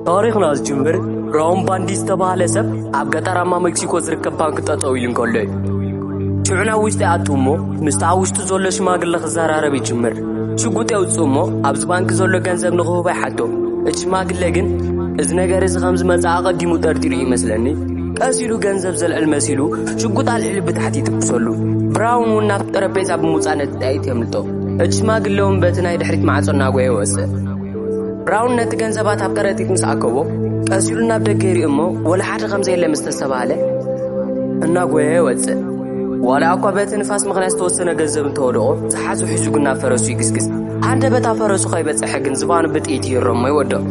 ታሪኽና ዝጅምር ብራውን ባንዲ ዝተባህለ ሰብ ኣብ ገጠራማ ሜክሲኮ ዝርከብ ባንክ ጠጠው ኢሉ እንከሎ እዩ። ሽዑ ናብ ውሽጢ ይኣቱ እሞ ምስቲ ኣብ ውሽጡ ዘሎ ሽማግለ ክዘራረብ ይጅምር። ሽጉጥ የውፅእ እሞ ኣብዚ ባንክ ዘሎ ገንዘብ ንኽህቦ ይሓቶ። እቲ ሽማግለ ግን እዚ ነገር እዚ ከም ዝመጽእ ኣቐዲሙ ጠርጢሩ እዩ ይመስለኒ። ቀስ ኢሉ ገንዘብ ዘልዕል መሲሉ ሽጉጥ ኣልዒሉ ብታሕቲ ይትኩሰሉ። ብራውን እውን ናብቲ ጠረጴዛ ብምውጻእ ነቲ ጥይት የምልጦ። እቲ ሽማግለ እውን በቲ ናይ ድሕሪት ማዕጾ እናጎየ ይወጽእ። ብራውን ነቲ ገንዘባት ኣብ ከረጢት ምስ ኣከቦ፣ ቀስ ኢሉ ናብ ደገ ይርኢ እሞ ወላ ሓደ ከም ዘየለ ምስ ተስተባሃለ እናጎየ ይወጽእ። ዋላ እኳ በቲ ንፋስ ምኽንያት ዝተወሰነ ገንዘብ እንተወደቖ፣ ዝሓዞ ሒዙ ግን ናብ ፈረሱ ይግስግስ። ሃንደበት ኣብ ፈረሱ ከይበጽሐ ግን ዝባኑ ብጥይት ይህረሞ ይወድቕ።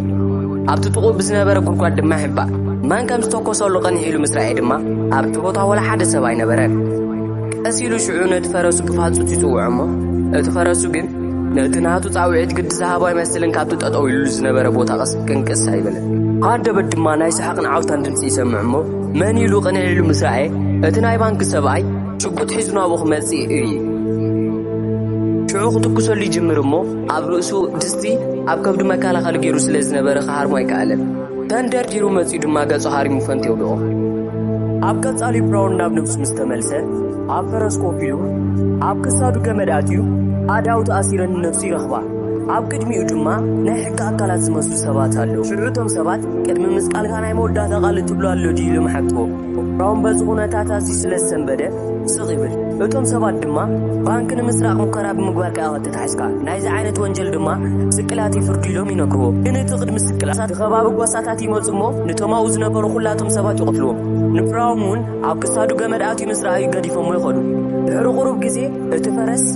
ኣብቲ ጥቕኡ ብዝነበረ ጉድጓድ ድማ ይሕባእ። መን ከም ዝተኮሰሉ ቀኒሕ ኢሉ ምስ ረኣየ ድማ ኣብቲ ቦታ ወላ ሓደ ሰብ ኣይነበረን። ቀስ ኢሉ ሽዑ ነቲ ፈረሱ ብፋጹት ይጽውዖ እሞ እቲ ፈረሱ ግን ነቲ ናቱ ጻውዒት ግዲ ዝሃቦ ኣይመስልን። ካብቲ ጠጠው ኢሉ ዝነበረ ቦታ ቀስ ቅንቅስ ኣይበለን። ሃንደበት ድማ ናይ ሰሓቕን ዓውታን ድምጺ ይሰምዕ እሞ መን ኢሉ ቅንዕ ኢሉ ምስ ረኣየ እቲ ናይ ባንክ ሰብኣይ ሽጉጥ ሒዙ ናብኡ ክመጽእ ይርኢ። ሽዑ ክትኩሰሉ ይጅምር እሞ ኣብ ርእሱ ድስቲ ኣብ ከብዱ መከላኸሊ ገይሩ ስለ ዝነበረ ክሃርሞ ኣይከኣለን። ተንደርዲሩ መጺኡ ድማ ገጹ ሃሪሙ ፈንት የውድቖ። ኣብ ቀጻሊ ብራውን ናብ ነብሱ ምስ ተመልሰ ኣብ ፈረስ ኮፍ ኢሉ ኣብ ክሳዱ ገመድ ኣትዩ ኣእዳው ተኣሲረን ንነብሱ ይረኽባ። ኣብ ቅድሚኡ ድማ ናይ ሕጊ ኣካላት ዝመስሉ ሰባት ኣለዉ። ሽዑ እቶም ሰባት ቅድሚ ምስቃልካ ናይ መወዳእታ ቃል እትብሎ ኣሎ ድዩ ኢሎም ይሓትዎ። ብራውን በዚ ኩነታት ኣዝዩ ስለ ዝሰንበደ ስቕ ይብል። እቶም ሰባት ድማ ባንክ ንምስራቕ ሙከራ ብምግባርካ ኢኻ ተታሒዝካ፣ ናይዚ ዓይነት ወንጀል ድማ ስቅላት ይፍርዱ ኢሎም ይነግርዎ። ግን እቲ ቅድሚ ስቅላት እቲ ከባቢ ጓሳታት ይመጹ እሞ ንቶም ኣብኡ ዝነበሩ ኩላቶም ሰባት ይቐትልዎም። ንብራውን እውን ኣብ ክሳዱ ገመድ ኣትዩ ምስ ረኣዩ ገዲፎሞ ይኸዱ። ድሕሪ ቁሩብ ግዜ እቲ ፈረስ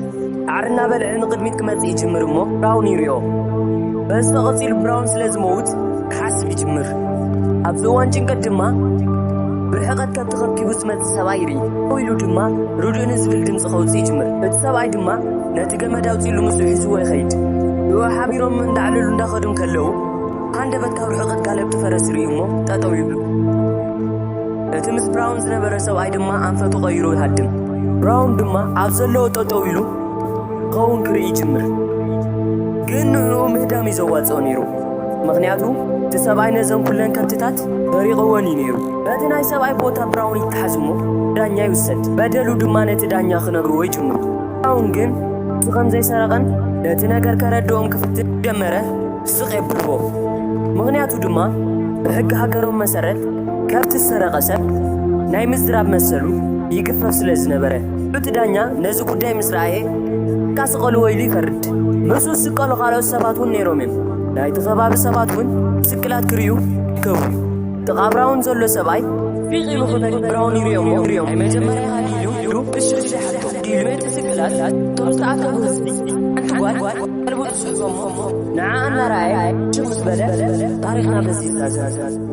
ጻዕሪ እናበልዐ ንቕድሚት ክመጽእ ይጅምር እሞ ብራውን ይሪኦ። በዚ ተቐጺሉ ብራውን ስለ ዝመውት ክሓስብ ይጅምር። ኣብዚ እዋን ጭንቀት ድማ ብርሕቐት ከብቲ ከብኪቡ ዝመጽእ ሰብኣይ ይርኢ። ደው ኢሉ ድማ ርዱእኒ ዝብል ድምጺ ከውጽእ ይጅምር። እቲ ሰብኣይ ድማ ነቲ ገመድ ኣውጺእሉ ምስኡ ሒዝዎ ይኸይድ። ሽዑ ሓቢሮም እንዳዕለሉ እንዳኸዱ እንከለዉ ሃንደበት ካብ ርሕቐት ጋለብቲ ፈረስ ይርእዩ እሞ ጠጠው ይብሉ። እቲ ምስ ብራውን ዝነበረ ሰብኣይ ድማ ኣንፈቱ ቀይሩ ይሃድም። ብራውን ድማ ኣብ ዘለዎ ጠጠው ኢሉ ክኸውን ክርኢ ይጅምር። ግን ንዕኡ ምህዳም እዩ ዘዋጽኦ ነይሩ። ምኽንያቱ እቲ ሰብኣይ ነዘን ኩለን ከብትታት ሰሪቕወን እዩ ነይሩ። በቲ ናይ ሰብኣይ ቦታ ብራውን ይተሓዝ እሞ ዳኛ ይውሰድ። በደሉ ድማ ነቲ ዳኛ ክነግርዎ ይጅምሩ። ብራውን ግን እሱ ከም ዘይሰረቐን ነቲ ነገር ከረድኦም ክፍትን ጀመረ። ስቕ የብልዎ። ምኽንያቱ ድማ ብሕጊ ሃገሮም መሰረት ከብቲ ዝሰረቐ ሰብ ናይ ምዝራብ መሰሉ ይግፈፍ ስለ ዝነበረ፣ እቲ ዳኛ ነዚ ጉዳይ ምስ ረኣየ፣ "እካ ስቐልዎ" ኢሉ ይፈርድ። ምስኡ ዝስቀሉ ካልኦት ሰባት እውን ነይሮም እዮም። ናይቲ ከባቢ ሰባት እውን ስቅላት ክርእዩ ይከቡ። ጥቓ ብራውን ዘሎ ሰብኣይ ፊቕ ኢሉ ክነግር ብራውን ይርእዮ እሞ፣ "ናይ መጀመርያ ኢሉ ብሽርሽ ሓቶ ድዩ?" እቲ ስቅላት እቶም ዝተኣከቡ ህዝቢ ሓንቲ ጓል ቀልቡ ትስሕቦ እሞ፣ ንዓ እናረኣየ ሽም ምስ በለ ታሪኽና በዚ ይዛዘም።